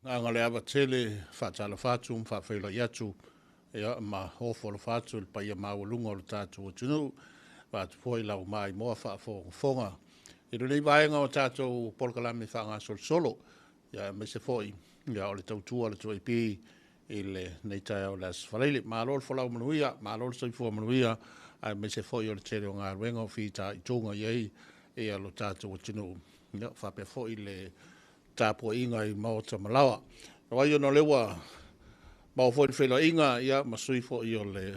Agaga o le ava tele e faatalofa atu ma faafeiloai atu ma ofo alofa atu i le paia maualuga o le tatou atunuu, vaeatu foi lau maimoa faafogafoga i lenei vaega o tatou polokalame faagasolosolo, aemaise foi o le tautua a le 2AP i lenei taeao o le Aso Faraile. Malo le folau manuia, malo le soifua manuia, aemaise foi o le tele o galuega o fitaituga i ai lo tatou atunuu, faapea foi le tapuaiga i maota ma laoa. Talu ai ona o lea ua maua foi le feiloaiga ma sui foi o le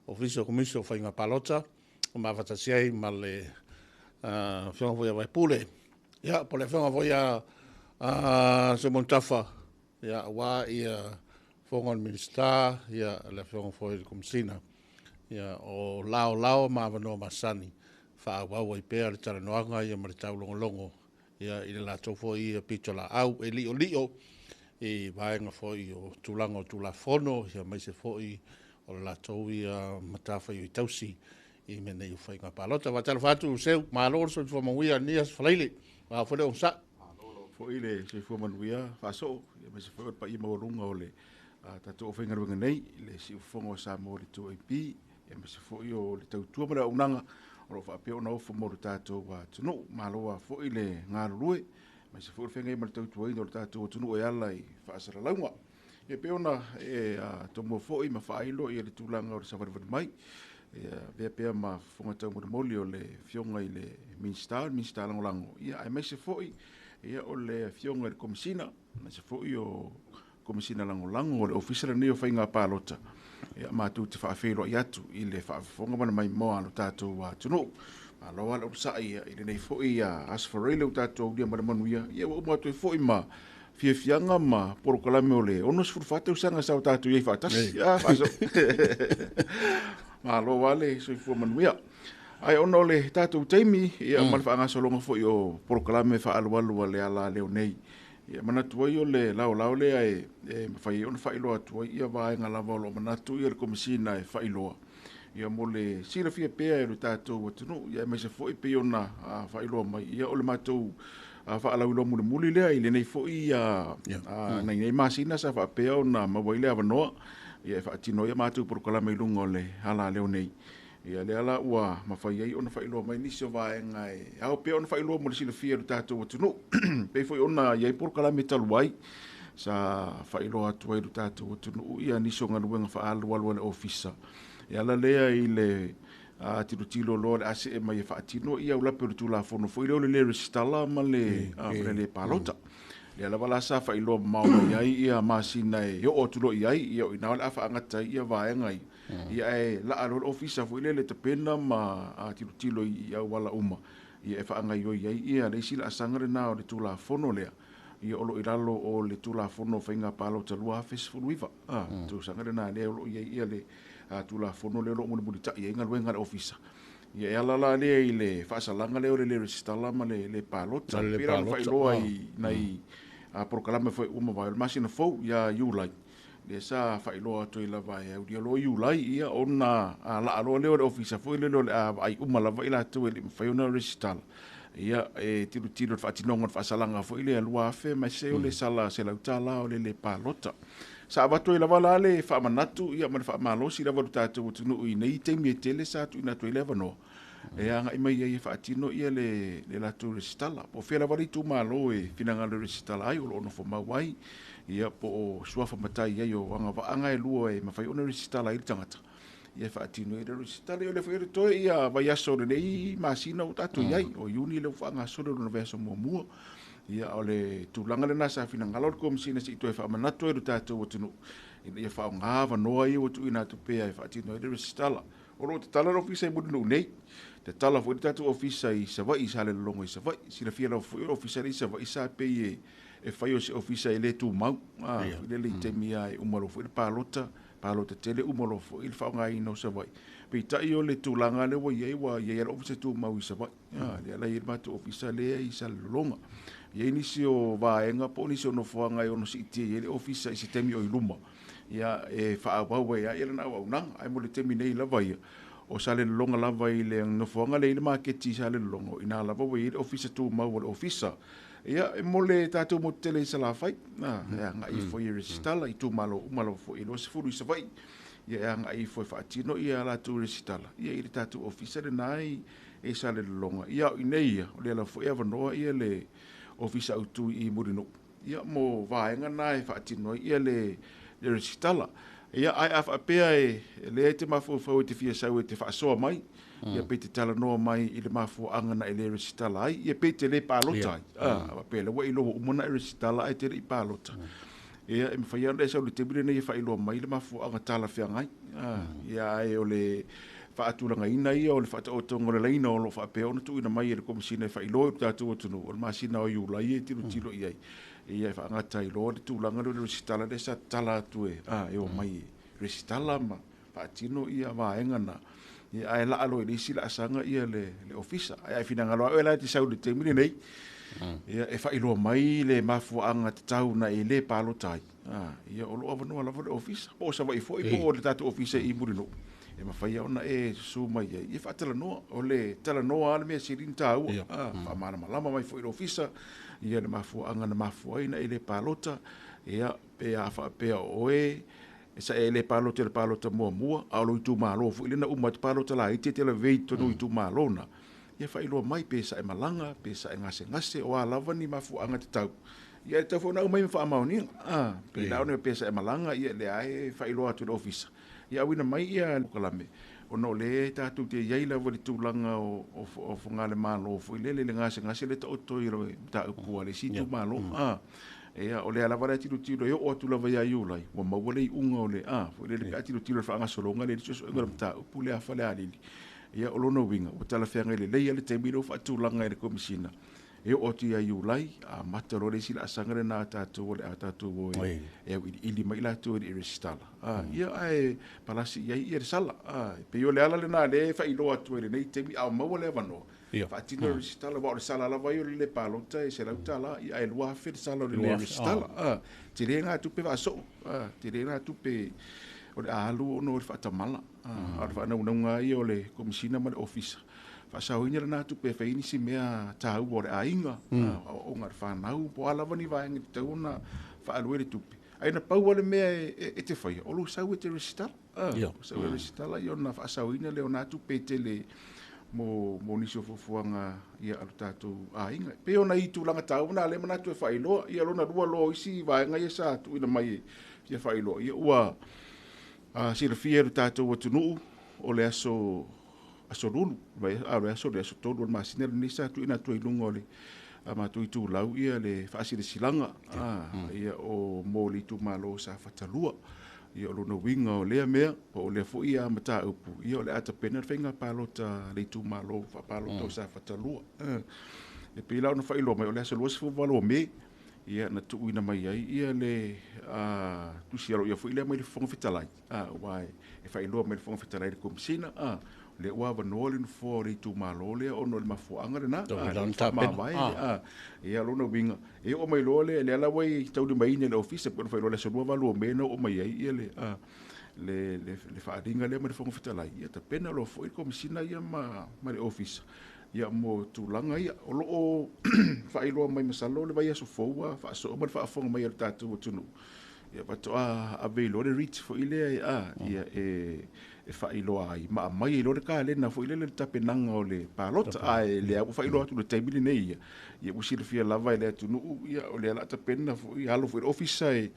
Ofisa o le Komisi o Faiga Palota ua ma faatasi ai ma le Afioga foi ia Vaepule, po o le Afioga foi ia Seumanutafa, aua Fofoga o le Minisita, le Afioga foi i le Komesina o laolao ma avanoa masani e faaauau ai pea le talanoaga ma le taulogologo i le latou foi pitolaau e liolio i vaega foi o tulaga o Tulafono aemaise foi o le latou ia matafaioi tausi i mea nei o faiga palota. E faatalofa atu Seu, malo le soifua manuia i lenei Aso Faraile, malo foi le onosai. Malo foi le soifua manuia Faasoo, aemaise foi o le paia maualuga o le tatou aufaigaluega nei i le siufofoga o Samoa i le 2AP, aemaise foi o le tautua ma le auaunaga o lo o faapea ona ofo mo le tatou atunuu. Malo lava foi le galulue, aemaise foi o le feagai ai ma le tautuaina o le tatou atunuu e ala i faasalalauga. E pei ona e tomua foi ma faailo le tulaga o le savalivali mai, e avea pea ma fofoga taumolimoli o le Afioga i le Minisita, o le Minisita Lagolago, aemaise foi o le Afioga i le Komesina, aemaise foi o Komesina Lagolago o le Ofisa lenei o Faiga Palota. Matou te faafeiloai atu i le faafofoga ma le maimoa a lo tatou atunuu. Malo lava le onosai i lenei foi Aso Faraile ua tatou aulia ma le manuia, ua uma atu ai foi ma fiafiaga ma polokalame o le 64 tausaga sa o tatou i ai faatasi. Malo lava le soifua manuia. Ae ona o le tatou taimi ma le faagasologa foi o polokalame faaalualu a le alaleo nei, manatu ai o le laolao lea e mafai ai ona faailoa atu ai vaega lava o lo o manatu le Komesina e faailoa mo le silafia pea e le tatou atunuu, aemaise foi pei ona faailoa mai o le matou faalauiloa mulimuli lea i lenei foi nai nei masina sa faapea ona maua ai le avanoa e faatino ai a matou polokalame i luga o le alaleo nei. Lea la ua mafai ai ona faailoa mai nisi o vaega e ao pea ona faailoa mo le silafia e le tatou atunuu. Pei foi ona i ai polokalame talu ai sa faailoa atu ai le tatou atunuu nisi o galuega faaalualu a le ofisa e ala lea i le tilotilo loa le a see mai e faatino aulape o le Tulafono foi lea o le le resitala ma le le palota. Lea lava la sa faailoa mamao mai ai masina e oo atu loa i ai, o i ina o le a faagata ai vaega ia. Ae laa loa le ofisa foi lea le tapena ma tilotilo i auala uma e faagaioi ai le isi laasaga lena o le Tulafono lea o lo o i lalo o le Tulafono o Faiga Palota 2019. Tausaga lena lea o lo o i ai le Tulafono lea o lo o mulimulitai ai galuega a le ofisa. E ala la lea i le faasalaga lea o le le resitala ma le le palota. Pei la ona faailoa i nai polokalame foi ua mavae o le masina fou ia Iulai, lea sa faailoa atu ai lava e aulia loa Iulai ona laa loa lea o le ofisa foi lele o le a vaai uma lava i latou e le i mafai ona resitala. E tilotilo i le faatinoga o le faasalaga foi lea 2000 ma se o le sala $100 o le le palota. Sa avatu ai lava la le faamanatu ma le faamalosi lava o le tatou atunuu i nei taimi e tele sa tuuina atu ai le avanoa e agai mai ai e faatino le latou resitala. Po o fea lava le itumalo e finagalo e resitala ai, o lo o nofo mau ai, po o suafa matai ai o agavaaga e lua e mafai ona resitala ai le tagata, e faatino ai le resitala. O lea foi e totoe vaiaso o lenei masina ua tatou i ai, o Iuni lea ua faagasolo lona vaiaso muamua. O le tulaga lena sa finagalo le Komesina se i toe faamanatu ai le tatou atunuu ina ia faaaoga avanoa ia ua tuuina atu pea e faatino ai le resitala. O lo o tatala le ofisa i Mulinuu nei, tatala foi le tatou ofisa i Savaii, i Salelologa i Savaii. Silafia lava foi o le ofisa lea i Savaii sa pei e fai o se ofisa e le tumau. Lele i taimi e uma loa foi le palota, palota tele uma loa foi le faaaogaina o Savaii. Peitai o le tulaga lea ua i ai, ua i ai le ofisa tumau i Savaii. Lea la e i ai le matou ofisa lea i Salelologa. E i ai nisi o vaega po o nisi o nofoaga e ono siitia i ai le ofisa i se taimi o i luma, e faaauau ai lava lana auaunaga. Ae mo le taimi nei lava ia, o Salelologa lava i le nofoaga lea i le maketi i Salelologa, o i ina lava ua i ai le ofisa tumau o le ofisa. Ia, e mo le tatou motu tele i Salafai, e agai ifo e resitala i itumalo uma lava foi e 20 i Savaii. Ia, e agai ifo e faatino ia latou resitala ia i le tatou ofisa lena i Salelologa. Ia, o i inei ia, o lea lava foi e avanoa ia le ofisa autu i Mulinuu, ia mo vaega na e faatino ai ia le resitala. Ia, ae a faapea e lea e te mafaufau e te fia sau e te faasoa mai, ia pe te talanoa mai i le mafuaaga na e le resitala ai, ia pe te le palota ai. Faapea lea ua iloa uma na e resitala ae te le i palota. Ia, e mafai lava ona e sau i le taimi lenei e faailoa mai le mafuaaga talafeagai. Ia, ae o le faatulagaina ia o le faataotoga o le laina o lo o faapea ona tuuina mai e le Komesina e faailoa i le tatou atunuu, o le masina o Iulai e tilotilo i ai. Ia, e faagata ai loa le tulaga lea o le resitala lea sa tatala atu e omai e resitala ma faatino ia vaega na. Ia, ae laa loa i le isi laasaga ia le ofisa. Ae ai finagalo lava oe la e te sau i le taimi lenei, ia, e faailoa mai le mafuaaga tatau na e le palota ai. Ia, o lo o avanoa lava le ofisa, po o Savaii foi, po o le tatou ofisa i Mulinuu, e mafai ona e susu mai ai, ia faatalanoa. O le talanoa lava le mea sili ona taua. Faamalamalama mai foi i le ofisa ia le mafuaaga na mafua ai na e le palota. Ia, pe a faapea o oe e sa e le palota i le palota muamua, a o lou itumalo foi lea na uma atu palota laiti e te lavea i totonu o itumalo na, ia faailoa mai pe sa e malaga, pe sa e gasegase, o a lava ni mafuaaga tatau. Ia, e tatau foi ona aumai ma faamaoniga. Pe la ona pe sa e malaga, ia lea e faailoa atu i le ofisa. Ia, auina mai ia kalame, ona o lea tatou te i ai lava i le tulaga o fogalemalo foi lele i le gasegase le taoto i le mataupu a le isi itumalo. Ia, o lea lava le tilotilo e oo atu lava ia Iulai, ua maua le iuga o le foi lele pe a tilotilo i le faagasologa lea i le suesuega o le mataupu lea a Falealili. Ia, o lona uiga, ua talafeagai lelei le taimi lea ua faatulaga e le Komesina e oo atu ia Iulai, amata loa le isi laasaga lena a tatou o le a tatou o e auiliili mai latou e le i resitala. Ia, ae palasi i ai ia le sala. E pei o le ala lena lea e faailoa atu ai lenei taimi, a o maua le avanoa, faatino le resitala, aua o le sala lava ia o le le palota e $100, ia, ae 2000 le sala o le le resitala. Tele na tupe faasoo, tele na tupe o le a alu ona o le faatamala. A o le faanaunauga ia o le Komesina ma le ofisa, faasaoina lena tupe e fai nisi mea taua o le aiga, aoaoga a le fanau, po o a lava ni vaega e tatau ona faaalu ai le tupe. Ae na pau lava le mea e te faia, o lou sau e te resitala. Sau e resitala, ia, ona faasaoina lea o na tupe e tele mo nisi o fuafuaga ia a lo tatou aiga. E pei ona i tulaga taua na lea manatu e faailoa. Ia, lona lua loa o isi vaega ia sa tuuina mai e fia faailoa. Ia, ua silafia e le tatou atunuu o le aso Lulu, a o le aso le aso 3 o le masina lenei sa tuuina atu ai i luga o le matou itulau ia le faasilasilaga ia o mo le itumalo o Safata 2. Ia, o lona uiga o lea mea, po o lea foi a mataupu, ia o le a tapena le faiga palota a le itumalo faapalota o Safata 2. E pei la ona faailoa mai, o le aso 28 o Me, ia na tuuina mai ai ia le tusi aloaia foi lea mai le Fofoga Fetalai, aua e faailoa mai le Fofoga Fetalai i le Komesina, lea ua avanoa le nofoa o le itumalo lea ona o le mafuaaga lena. Faamavae. Ia, lona uiga, e oo mai loa le lea la ua i taulimaina i le ofisa, pe ona faailoa le aso 28 o Me na oo mai ai ia le faaaliga lea mai le Fofoga Fetalai. Ia, tapena loa foi le Komesina ia ma le ofisa ia mo tulaga ia. O lo o faailoa mai masalo le vaiaso fou a faasoo ma le faafofoga mai a le tatou atunuu. Ia, faatoa ave loa le writ foi lea ia e faailoa ai ma aumai ai loa le kalena foi lele le tapenaga o le palota. Ae lea ua faailoa atu le taimi lenei ia, ia ua silafia lava e le atunuu, ia o lea la tapena foi alo foi le ofisa e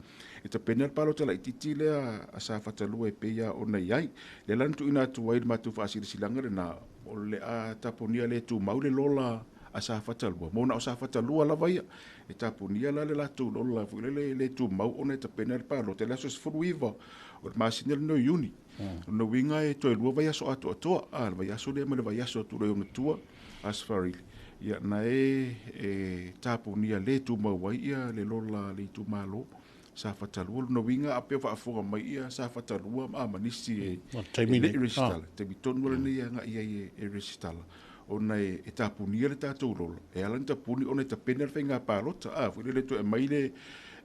tapena le palota laitiiti lea a Safata 2 e pei ona i ai. Lea la na tuuina atu ai le matou faasilasilaga lena, o le a tapunia le tumau le lola a Safata 2, mo na o Safata 2 lava ia. E tapunia la le latou lola foi lele le tumau ona e tapena le palota i le aso 19 o le masina lenei o Iuni. O lona uiga e toe 2 vaiaso atoatoa, le vaiaso lea ma le vaiaso atu loa i ona tua, Aso Faraile, ia na e tapunia le tumau ai ia le lola le itumalo Safata 2. Lona uiga a pei o faafofoga mai ia Safata 2 ma nisi e le i resitala, taimi tonu lenei e agai ai e resitala, ona e tapunia le tatou lola. E ala ona tapuni ona e tapena le faiga palota, foi lele toe aumai le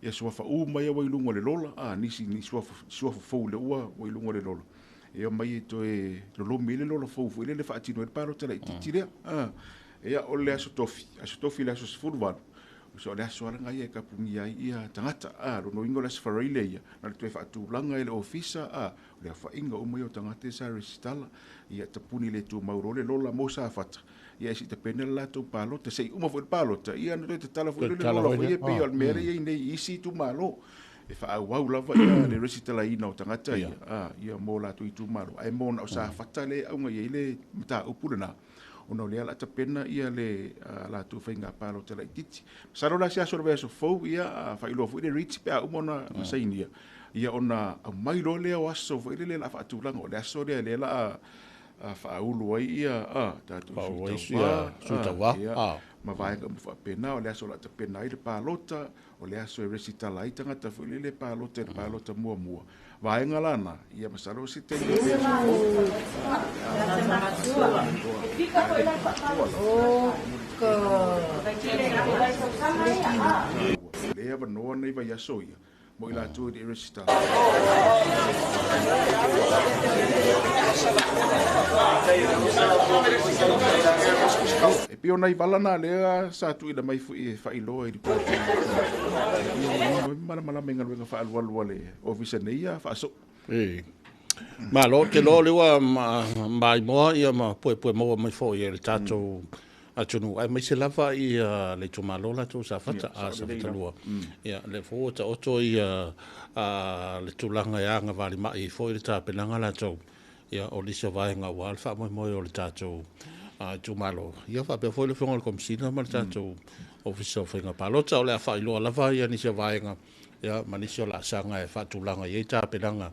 ia suafa uma ia ua i luga o le lola, nisi ni suafa fou lea ua i luga o le lola. E omai e toe lolomi le lola fou foi lele faatino ai le palota laitiiti lea. Ia o le aso tofi, aso tofi le aso 18, so o le aso lava lena ia e tapunia ai ia tagata. Lona uiga o le aso Faraile ia, na le toe faatulaga e le ofisa, o le aofaiga uma ia o tagata sa resitala, ia tapuni le tumau loa le lola mo Safata, ia e sei tapena le latou palota, se i uma foi le palota, ia ona toe tatala foi lea o le lola foi ia, pei o le mea lea e i ai nei i isi itumalo. E faaauau lava ia le resitalaina o tagata ia, ia mo latou itumalo, ae mo na o Safata lea e auga i ai le mataupu lena, ona o lea o le a tapena ia le latou faiga palota laitiiti. Masalo la se aso o le vaiaso fou, ia faailoa foi le REACH pe a uma ona sainia, ia ona aumai loa lea o aso foi lele o le a faatulaga, o le aso lea lea o le a faaulu ai ia tatou sui tauva, ma vaega uma faapena, o le aso o le a tapena ai le palota, o le aso e resitala ai tagata foi lele palota i le palota muamua. Vaega lana, ia masalo se taimi o le aso le avanoa nei vaiaso ia mo i latou i le resitala. E pei o nai vala na lea sa tuuina mai foi e faailoa i le tatou ia malamalama i galuega faaalualu a le ofisa nei ia faasoo. Malo, te loa o le ua maimoa ia ma puepue maua mai foi e le tatou atunuu, aemaise lava ia le itumalo latou Safata, Safata 2. Ia le foi ua taoto ia le tulaga e agavalima'i foi le tapenaga latou, ia o nisi o vaega aua le faamoemoe o le tatou itumalo. Ia faapea foi le Afioga i le Komesina ma le tatou Ofisa o Faiga Palota, o le a faailoa lava ia nisi o vaega ia ma nisi o laasaga e faatulaga i ai tapenaga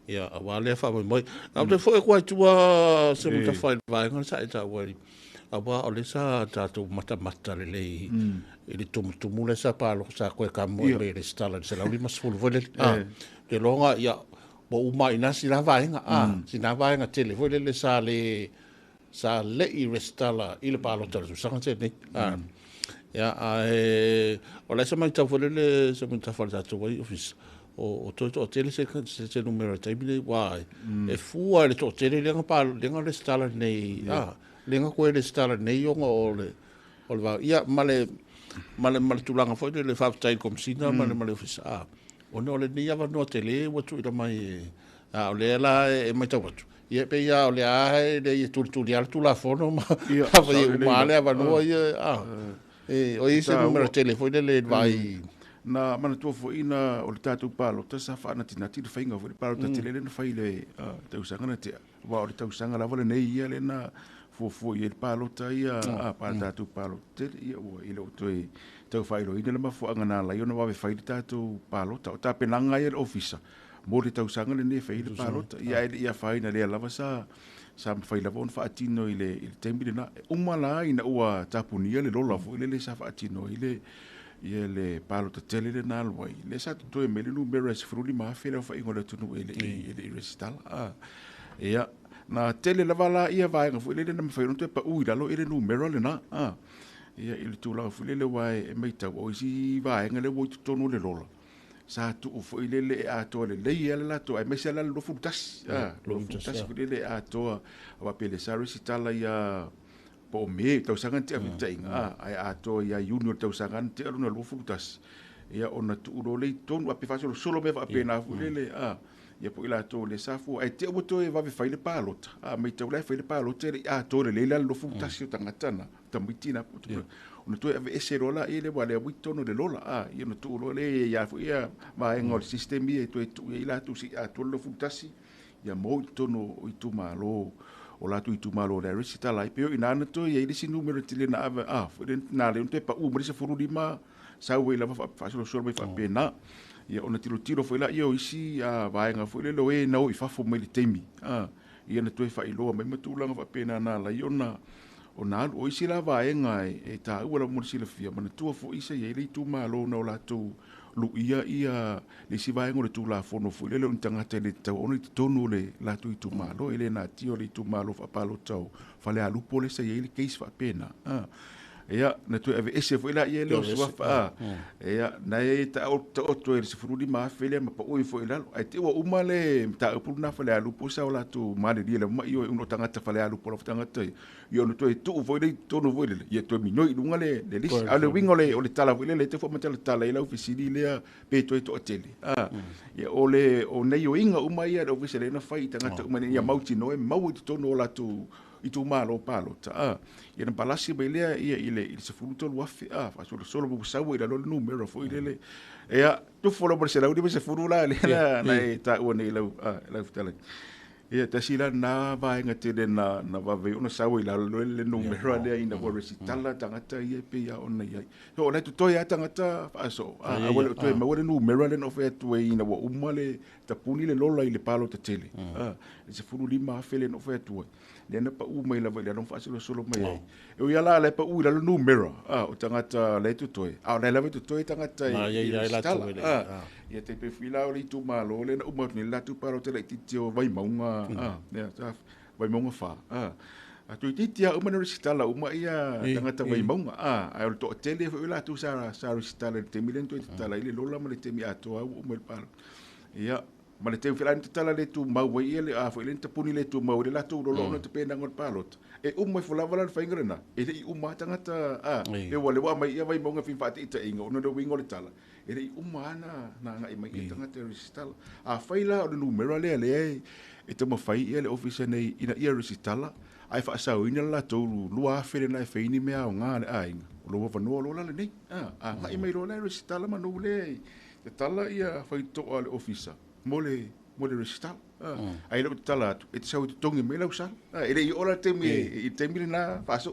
ia aua lea faamoemoe. Ae ou te foi atu ai i tua se matafa i le vaega sa e taua i aua o lea sa tatou matamata lelei i le tumutumu lea sa palo sa koe kamo i le resitala i le 150 foi lele. Te loga ia ua uma i na sina vaega, sina vaega tele foi lele sa le i resitala i le palota o le tausaga tenei. Ia ae o lea sa matau foi lele se matafa o le tatou ai ofisa o toe toatele se numera i taimi nei, ua e fua i le toatele lea na resitala nei, lea na koe resitala nei ona o le vao. Ia ma le tulaga foi lele faafetai i le Komesina ma le ofisa, ona o lenei avanoa tele ua tuuina mai, o lea la e matau atu, ia pei lava o lea e le tulituli lava le Tulafono ma fai uma lava le avanoa ia, o i se numera tele foi lele i le vaai. Na manatua foi na o le tatou palota sa faanatinati le faiga foi le palota tele lea na fai i le tausaga na tea. Aua o le tausaga lava lenei ia lea na fuafua i ai le palota ia, pa le tatou palota tele, ia ua e le o toe tau faailoaina le mafuaaga na ala ai ona vave fai le tatou palota. O tapenaga ia le ofisa mo le tausaga lenei e fai le palota. Ia ae le i afaina lea lava sa mafai lava ona faatino i le taimi lena. Uma la ina ua tapunia le lola foi lele sa faatino ai le ia le palota tele le na alu ai. Le sa totoe mai le numera e 15,000 le aofaiga o le atunuu e le i resitala. Ia, na tele lava la ia vaega foi lele na mafai ona toe pau i lalo i le numera lena. Ia i le tulaga foi lele ua e matau o isi vaega lea ua i totonu o le lola. Sa tuu foi lele e atoa lelei le latou, aemaise la le 21. 21 foi lele e atoa, aua pe le sa resitala ia po o me tausaga na tea fetaiga, ae atoa ia Iuni o le tausaga na tea lona 21. Ia ona tuu loa lea i totonu, a pe faasolosolo mea faapena foi lele, ia po i latou le sa fua. Ae te ua toe vave fai le palota, matau la e fai le palota e le i atoa lelei la le 21 o tagata na, tamaiti na. Ona toe aveese loa la ia le ua lea ua i totonu o le lola, ia ona tuu loa lea ia foi ia vaega o le system ia e toe tuu ai latou se i atoa le 21, ia mo i totonu o itumalo o latou itumalo le resitala ai. Pe o ina na toe i ai le isi numera tele na ave, foi le na lea ona toe pau ma le 15 sau ai lava faasolosolo mai faapena. Ia ona tilotilo foi la ia o isi vaega foi lele o e na o i fafo mai le taimi, ia na toe faailoa mai ma tulaga faapena na ala ai ona alu. O isi la vaega e taua lava mo le silafia, manatua foi sa i ai le itumalo na o latou luia ia le isi vaega o le Tulafono foi lele o ni tagata e le tatau ona i totonu o le latou itumalo, e le natia o le itumalo faapalota o Falealupo lea sa i ai le case faapena. Ia, na toe aveese foi laia lea o suafa, ia, na e taoto e le 15,000 lea ma paui foi i lalo. Ae te i ua uma le mataupu lena Falealupo sa o latou malilie lava mai ona o tagata Falealupo lava tagata ia, ia ona toe tuu foi lea i totonu foi lele, ia toe minoi i luga le lisi. A o le uiga o le tala foi lele, e te faamatalatala ai lau fesili lea pe toe toatele. Ia, o le o gaoioiga uma ia a le Ofisa lea na fai i tagata uma ina ia mautinoa e maua i totonu o latou itumalo palota, a ia na palasi mai lea ia i le 13,000, a faasolosolo ma ua sau ai i lalo le numera foi lele, ia tufu loa ma le 150 la lea na e taua nei i lau fetalaiga. Ia tasi la lena vaega tele na vave ai ona sau ai i lalo le numera lea ina ua resitala tagata ia e pei lava ona i ai. So o la e totoe lava tagata faasoo, a ua le o toe maua le numera lea na ou fai atu ai ina ua uma le tapuni le lola i le palota tele, le 15,000 lea na ou fai atu ai, lea na pau mai lava i lalo ma faasolosolo mai ai. E ui lava la e pau i lalo numera o tagata la e totoe, a o la e lava e totoe tagata i resitala. Ia te pei foi la o le itumalo lea na uma atu nei le latou palota laitiiti o Vaimauga, Vaimauga 4. A toeitiiti lava uma ona resitala uma ia tagata Vaimauga, ae o le toatele foi o latou sa resitala i le taimi lea na toe tatala ai le lola ma le taimi atoa ua uma i le palota. Ia, ma le taimi foi la na tatala le tumau ai ia le a foi lea na tapuni le tumau ai le latou lola ona o le tapenaga o le palota. E uma ifo lava la le faiga lena, e le i uma lava tagata, e ua lea ua aumai ia Vaimauga e fia faataitaiga ona o le uiga o le tala, e le i uma lava na agai mai ia tagata e resitala. Afai la o le numera lea lea e taumafai ia le ofisa nei ina ia resitala, ae faasaoina le latou 2,000 lena e fai ni mea aoga a le aiga, o lou avanoa loa la lenei. Agai mai loa la e resitala manu lea e tatala ia faitotoa a le ofisa mo le resitala. Ae le o tatala atu, e te sau e totogi mai lau sala. E le i oo la le taimi i le taimi lena faaso.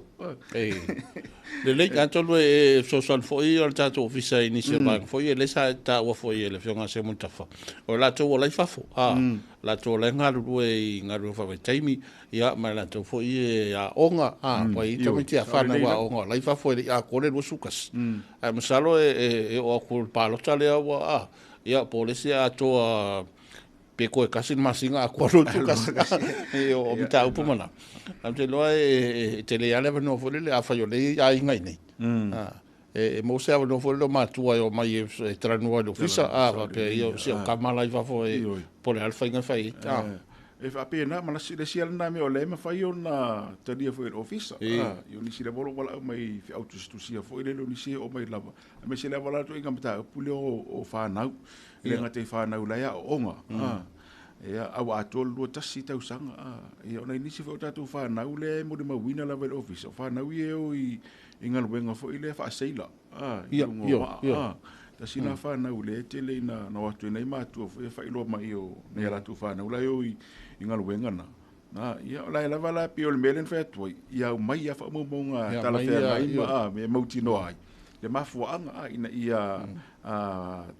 Lelei, atonu e fesoasoani foi o le tatou ofisa i nisi o vaega foi, e le sa taua foi e le Afioga ia Simon Tafa, o latou o la i fafo, latou o la e galulue i galuega faavaitaimi, ia ma latou foi e aoga, ua i ai tamaiti a fanau aoga o la i fafo e le i atoa le 21. Ae masalo e oo atu i le palota lea ua, ia po o le isi atoa pe toe tasi le masina atoa 21. O mataupu ma na. Ae ou te iloa e tele lava le avanoa foi lele, afai o lea e aiga i inei. E maua se avanoa foi lele o matua e omai e talanoa i le ofisa, faapea ia si au tama la i fafo e po o le a le faiga e fai ai. E faapena, ma le isi lava lena mea o lea e mafai ona talia foi e le ofisa. I o nisi lava o lo o valaau mai feau tusitusia foi lele, o nisi e oo mai lava. Aemaise lava la ituaiga mataupu lea o fanau, e le gata i fanau la e aooga, ia, a ua atoa le 21 tausaga. Ia, o nai nisi foi o tatou fanau lea e molimauina lava i le ofisa, o fanau ia e o i galuega foi lea faaseila, i luga o vaa. Tasi la fanau lea e tele ina o atu ai nai matua foi e faailoa mai o nai a latou fanau la e o i galuega na. Ia, o la e lava la pei o le mea lea na fai atu ai, ia aumai lava faamaumauga talafeagai ma mea e mautinoa ai le mafuaaga, ina ia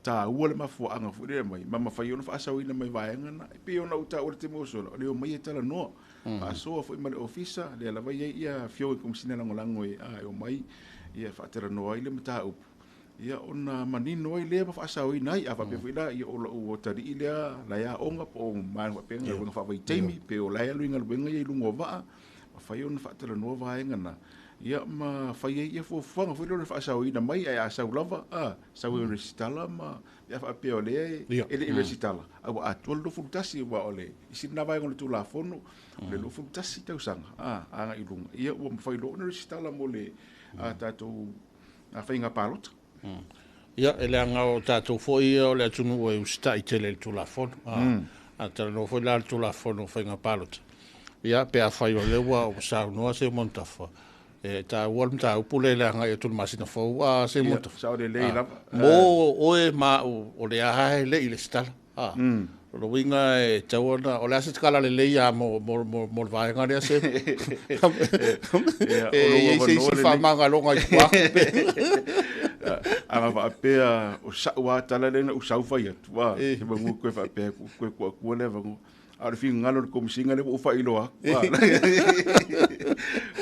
taua le mafuaaga foi lea mai, ma mafai ona faasaoina mai vaega na. E pei ona ou taua i le taimi ua sola, o le omai e talanoa, faasoa foi ma le ofisa, lea lava e i ai ia afioga i Komesina Lagolago e omai ia faatalanoa ai le mataupu, ia ona manino ai lea ma faasaoina ai. A faapea foi la, ia o lou atalii lea la e aoga po o vaega faapea galuega faavaitaimi, pe o la e alu i galuega ia i luga o vaa, mafai ona faatalanoa vaega na, ia ma fai ai ia fuafuaga foi lea o le faasaoina mai, ae a sau lava, sau e resitala ma pe a faapea o lea e le i resitala, a ua atoa le 21, aua o le isi lena vaega o le Tulafono, o le 21 tausaga agai i luga, ia ua mafai loa ona resitala mo le tatou faiga palota. Ia, e leaga o tatou foi ia o le atunuu e usitai tele i le Tulafono. A talanoa foi la i le Tulafono o faiga palota, ia pe afai o lea ua saunoa Simon Tafa, e taua le mataupu lea i le agai atu i le masina fou a Simon Tafa. Sao lelei lava. Mo oe ma au o lea e le i resitala. O le uiga e tatau ona, o le a se tala lelei lava mo le vaega lea se e i ai se isi faamagaloga i tua atu pe. Ana faapea o sa'u lava tala lea na ou sau fai atu, se manu koe faapea koe kuakua le avanoa. A o le finagalo o le Komesina lea ua ou faailoa atu.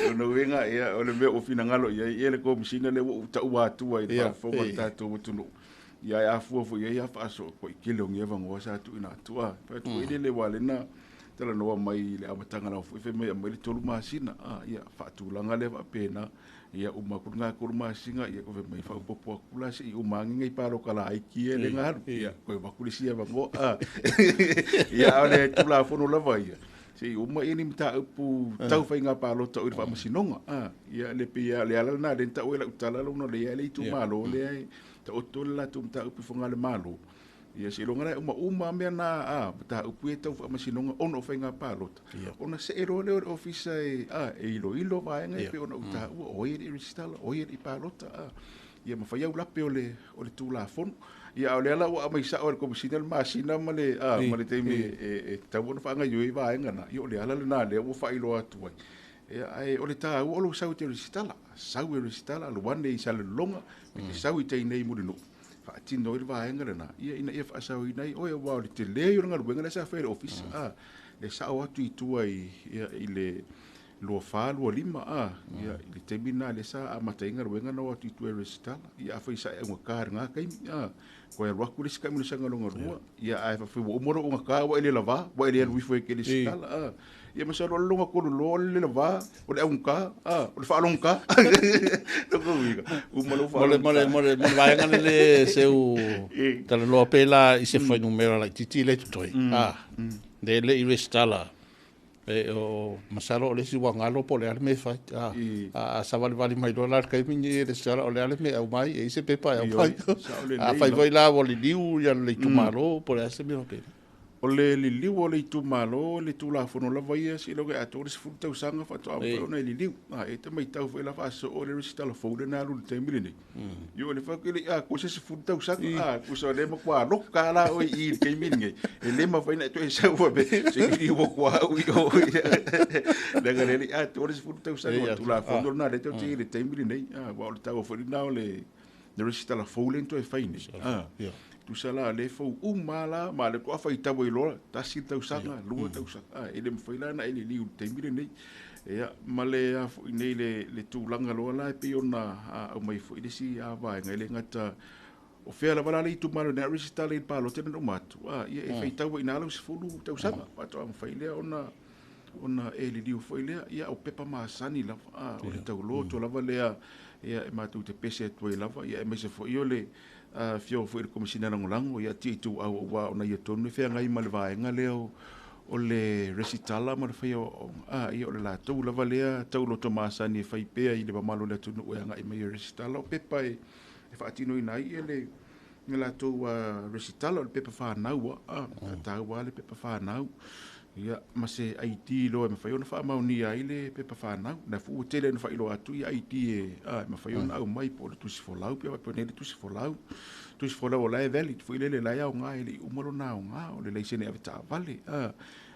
O lona uiga, ia, o le mea ua finagalo i ai ia le Komesina lea ua ou taua atua i le faafofoga a le tatou atunuu. Ia ae a fua foi i ai a faasoa koe i tele o ni avanoa sa tuuina atu. Fai atu foi lele aua o lea na talanoa mai i le amataga lava foi fai mai e aumai le 3 masina. Ia faatulaga lea faapena. Ia uma atu lena 3 masina, ia toe fai mai faaopoopo atu la se'i uma ane nei palota laiti ia lea na alu. Ia toe avatu le isi avanoa. Ia a o le Tulafono lava ia, se'i uma ia ni mataupu tau faiga palota o i le Faamasinoga. Ia le pei lava o le ala lena lea na tau ai lau tala ona o lea e i ai le itumalo lea e taoto le latou mataupu i fogaa o le Malo. Ia seiloga la e uma uma mea na a mataupu ia tau faamasinoga ona o faiga palota, ona see loa lea o le ofisa e e iloilo vaega e pei ona ou taua, o ai e le i resitala, o ai e le i palota, a ia ma fai au lape o le Tulafono. Ia a o lea la ua aumai sao e le Komesina le masina ma le ma le taimi e tatau ona faagaoioi ai vaega na, ia o le ala lena lea ua faailoa atu ai. Ia ae o le taua o lou sau e te resitala, sau e resitala, alu ane i Salelologa, pe te sau i tai nei i Mulinuu, faatino ai le vaega lena, ia ina ia faasaoina ai oe, aua o le tele ia o le galuega lea sa fai e le ofisa, a, le sao atu i tua i, ia, i le 24, 25, a, ia, i le taimi lena lea sa amata ai galuega na o atu i tua e resitala. Ia afai sa e augata i lena taimi, a, toe alu atu le isi taamilosaga lona lua, ia ae faafoi ua uma lou augata ua e le lavā, ua e le alu ifo e te resitala, a. Ia masalo o le lona tolu loa o le lavā, o le augata, a, o le faalogogata. Lona uiga, uma lou faalogogata. Mo le vaega lele seu talanoa pe la i se fuainumera laitiiti lea e totoe, a, le le i resitala, e o masalo o le isi ua galo po o le a le mea e fai. A, a savalivali mai loa la le taimi lenei e resitala, o le a le mea e aumai, e i ai se pepa e aumai. Afai foi la ua liliu le itumalo po o le a se mea faapena. O le liliu o le itumalo, le Tulafono lava ia, seiloga e atoa le 10 tausaga faatoa mafai ona e liliu. A e te matau foi la faasoo le resitala fou lea na alu i le taimi lenei. Ia o le fai atu e le i atoa se 10 tausaga, a tusa o lea e matua loka la oe i i le taimi lenei. E le mafai ona e toe sau faapea, se i liliu atu au i o. Leaga o lea e le i atoa le 10 tausaga, o le Tulafono lena lea tatou te i ai i le taimi lenei. Aua o le taua foi lena o le resitala fou lea na toe fai nei. Tusa la lea e fou uma lava la, ma o lea faatoa faitau ai loa, tasi le tausaga, lua tausaga, e le mafai la ona e liliu i le taimi lenei. Ia, ma le a foi nei le tulaga loa la e pei ona aumai foi le isi vaega, e le gata o fea lava la le itumalo na resitala i le palota lea na uma atu, ia e faitau ai i ina lau 10 tausaga, faatoa mafai lea ona e liliu foi lea. Ia o pepa masani lava, o le tauloto lava lea ia e matou te pese atu ai lava, ia aemaise foi o le afioga foi i le Komesina Lagolago, ia Tia Ituau, aua o ia tonu e feagai ma le vaega lea o le resitala ma le faia o ia o le latou lava lea tauloto masani e fai pea i le mamalu o le atunuu e agai mai e resitala. O pepa e faatinoina ai ia le latou resitala, o le pepa fanau, a taua le pepa fanau, ia ma se ID loa e mafai ona faamaonia ai le pepa fanau. Na foi ua tele ina faailoa atu ia ID e mafai ona aumai, po o le tusi folau, pe faapea nei le tusi folau. Tusi folau o la e valid foi lele, la e aoga e le i uma lona aoga, o le laisene avetaavale,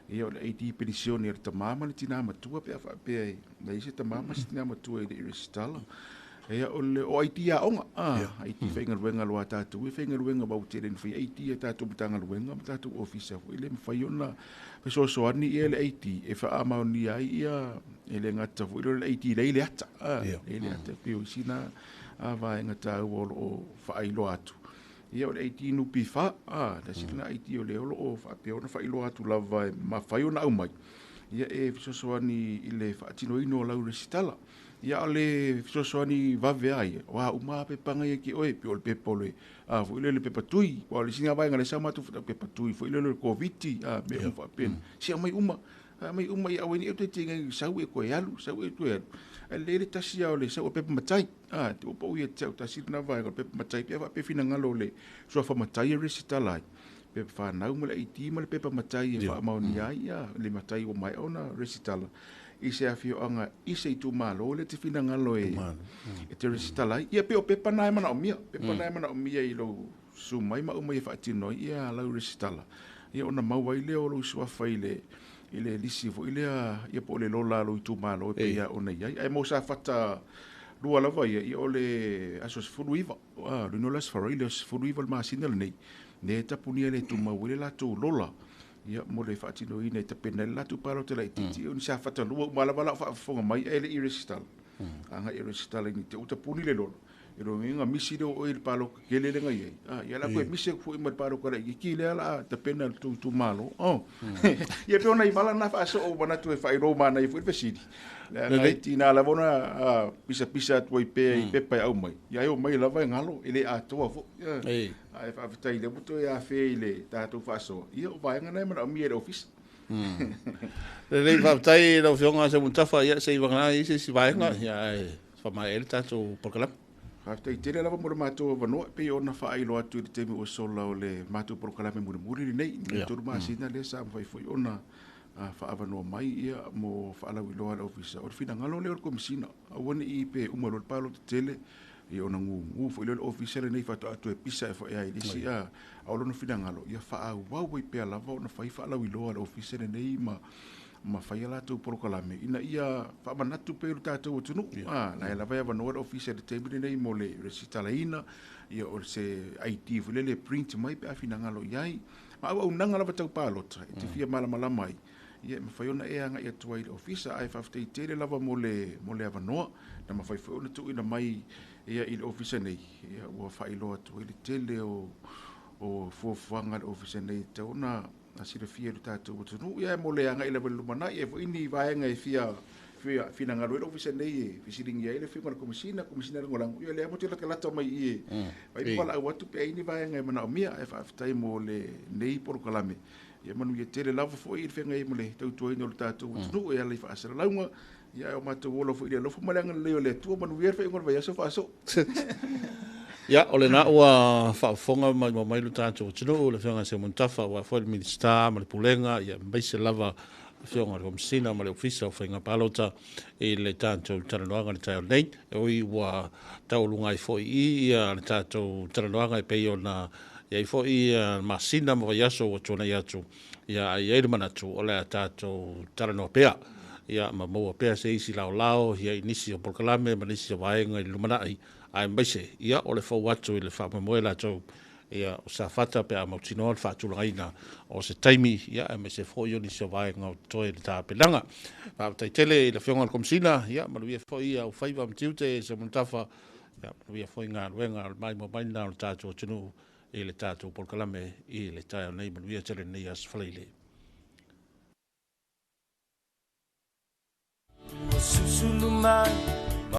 ia o le ID penisione a le tamā ma le tinā matua, pe a faapea e leai se tamā ma se tinā matua i le i resitala. Ia o le o ID aoga, ID faigaluega loa a tatou e faigaluega ua tele ina fai ID a tatou Matagaluega ma tatou ofisa foi le mafai ona fesoasoani ia le ID e faamaonia ai ia, e le gata foi le ID lea i le ata, i le ata pei o isi na vaega taua o lo o faailoa atu. Ia o le ID NPF, tasi lena ID o lea o lo o faapea ona faailoa atu lava e mafai ona aumai, ia e fesoasoani i le faatinoina o lau resitala. Ia o le fesoasoani vave a ia, o a uma pepa ia te oe, pe o le pepa o le foi lele pepa tui, o le isi vaega lea sa matou pepa tui foi lele o le Koviti, mea uma faapena. Se aumai uma, aumai uma ia aua ne i toe tei sau e toe alu, sau e toe alu. Ae lelei le tasi lava o le sau o pepa matai. Te ua pau ia te au tasi lena vaega o le pepa matai, pe a faapea finagalo o le suafa matai e resitala ai. Pepa fanau ma le ID ma le pepa matai e faamaonia ai ia le matai ua maea ona resitala i se afioaga i se itumalo le te finagalo e te resitala ai. Ia pe o pepa na e manaomia, pepa na e manaomia i lou susu mai ma aumai e faatino ai ia lau resitala. Ia ona maua ai lea o lou suafa i le lisi foi lea, ia po o le lola a lou itumalo e pei ona i ai. Ae mo Safata 2 lava ia, ia o le aso 19, le aso Faraile, le aso 19 le masina lenei, ne tapunia le tumau ai le latou lola, ia mo le faatinoina e tapena ai le latou palota laitiiti. O ni Safata 2 uma lava la o faafofoga mai ae le i resitala. Agai e resitala i ni te ua tapuni le lola, E lona uiga misi lea o oe i le palota tele lea na i ai, a, ia o le a toe misi atu foi ma le palota laitiiti lea o le a tapena e le tou itumalo. Oh. Ia pei o nai vala na faasoo ua manatu e faailoa manaia foi le fesili. Leaga e tiga lava ona pisapisa atu ai pea i pepa e aumai, ia e omai lava e galo, e le atoa foi. Ae faafetai o lea ua toe afea i le tatou faasoa, ia o vaega na e manaomia e le Ofisa. Lelei, faafetai i lau Afioga Seumanutafa, ia se i vagana i se isi vaega, ia ae faamaea ai le tatou polokalame. Faafetai tele lava mo le matou avanoa, e pei ona faailoa atu i le taimi ua sola o le matou polokalame mulimuli lenei, i le 3 masina lea sa mafai foi ona faaavanoa mai ia mo faalauiloa a le Ofisa. O le finagalo lea o le Komesina, aua ne i pe uma loa le palota tele, ia ona gugu foi lea o le Ofisa lenei faatoa toe pisa ae foi lava i le isi, a o lona finagalo, ia faaauau ai pea lava ona fai faalauiloa a le Ofisa lenei ma fai a latou polokalame ina ia faamanatu pea i lo tatou atunuu. A, la e lava e avanoa le Ofisa i le taimi lenei mo le resitalaina, ia o se ID foi lele e print mai pe a finagalo i ai. Ma auaunaga lava tau palota e te fia malamalama ai, ia e mafai ona e agai atu ai i le Ofisa. Ae faafetai tele lava mo le avanoa na mafai foi ona tuuina mai ia i le Ofisa nei, ia ua faailoa atu ai le tele o fuafuaga a le Ofisa nei e tatau ona silafia e le tatou atunuu. Ia mo le agai lava i le lumanai, e foi ni vaega e fia finagalo ai le Ofisa nei e fesiligia ai le Afioga i le Komesina, Komesina Lagolago, ia lea mo te latalata mai i e fai valaau atu pe ai ni vaega e manaomia. Ae faafetai mo lenei polokalame. Ia manuia tele lava foi i le feagai ai ma le tautuaina o le tatou atunuu e ala i faasalalauga. Ia ae o matou ola foi i le alofa ma le agalelei o le Atua. Manuia le faaiuga o le vaiaso faasoo. Ia, o lena ua faafofoga ma mai lo tatou atunuu, le Afioga ia Seumanutafa, aua foi le Minisita ma le Pulega, ia aemaise lava Afioga i le Komesina ma le Ofisa o Faiga Palota i le tatou talanoaga i le taeao nei. E ui ua taualuga ai foi i ia le tatou talanoaga e pei ona i ai foi masina ma vaiaso ua tuanai atu, ia ae i ai le manatu o le a tatou talanoa pea, ia ma maua pea se isi laolao ia i nisi o polokalame ma nisi o vaega i le lumanai, aemaise ia o le fou atu i le faamoemoe latou ia o Safata pe a mautinoa le faatulagaina o se taimi, ia aemaise foi o nisi o vaega o totoe i le tapenaga. Faafetai tele i le Afioga i le Komesina, ia manuia foi au faiva ma tiute Seumanutafa, ia manuia foi galuega o le maimoa mai lena o le tatou atunuu i le tatou polokalame i le taeao nei. Manuia tele lenei aso Faraile.